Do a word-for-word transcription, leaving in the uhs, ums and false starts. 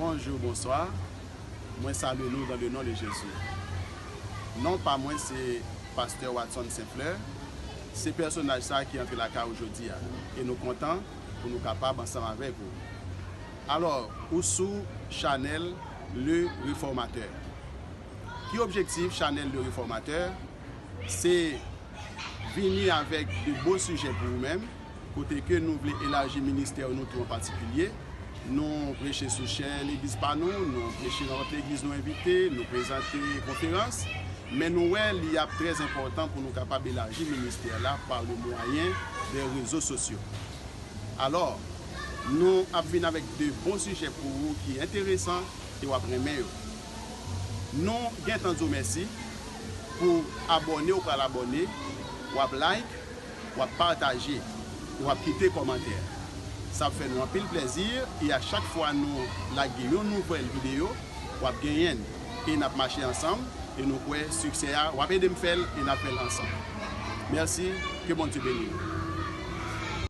Bonjou, bonswa. Mwen salye nou dans le nom de Jésus. Non pa mwen se Pastè Watson Saint Fleur. Se pèsonaj sa ki antre lakay ou jodi a. E nou kontan pou nou kapab ansanm avèk ou. Alò, ou sou chanèl Le Réformateur. Ki objektif chanèl Le Réformateur? Se vini avèk de bo sijè pou ou menm, kote ke nou vle elaji ministè nou tou an patikilye. Nou preche sou chè legliz pa nou, nou preche nan lòt legliz nou envite, nou prezante konferans, men nou wè li ap trè enpòtan pou nou kapab elaji ministè la pa le mwayen de rezo sosyo. Alò, nou ap vin avèk de bon sijè pou ou ki enteresan e w ap renmen yo. Nou gentan di w mèsi pou abòne ou pral abòne, w ap like, w ap pataje, w ap kite kòmantè. Sa ap fè nou anpil plèzi e a chak fwa nou lage yon nouvèl videyo, w ap genyen l. E n ap mache ansanm e nou kwè siksè a, w ap ede m fè l e n ap fè l ansanm. Mèsi, ke Bondye beni w.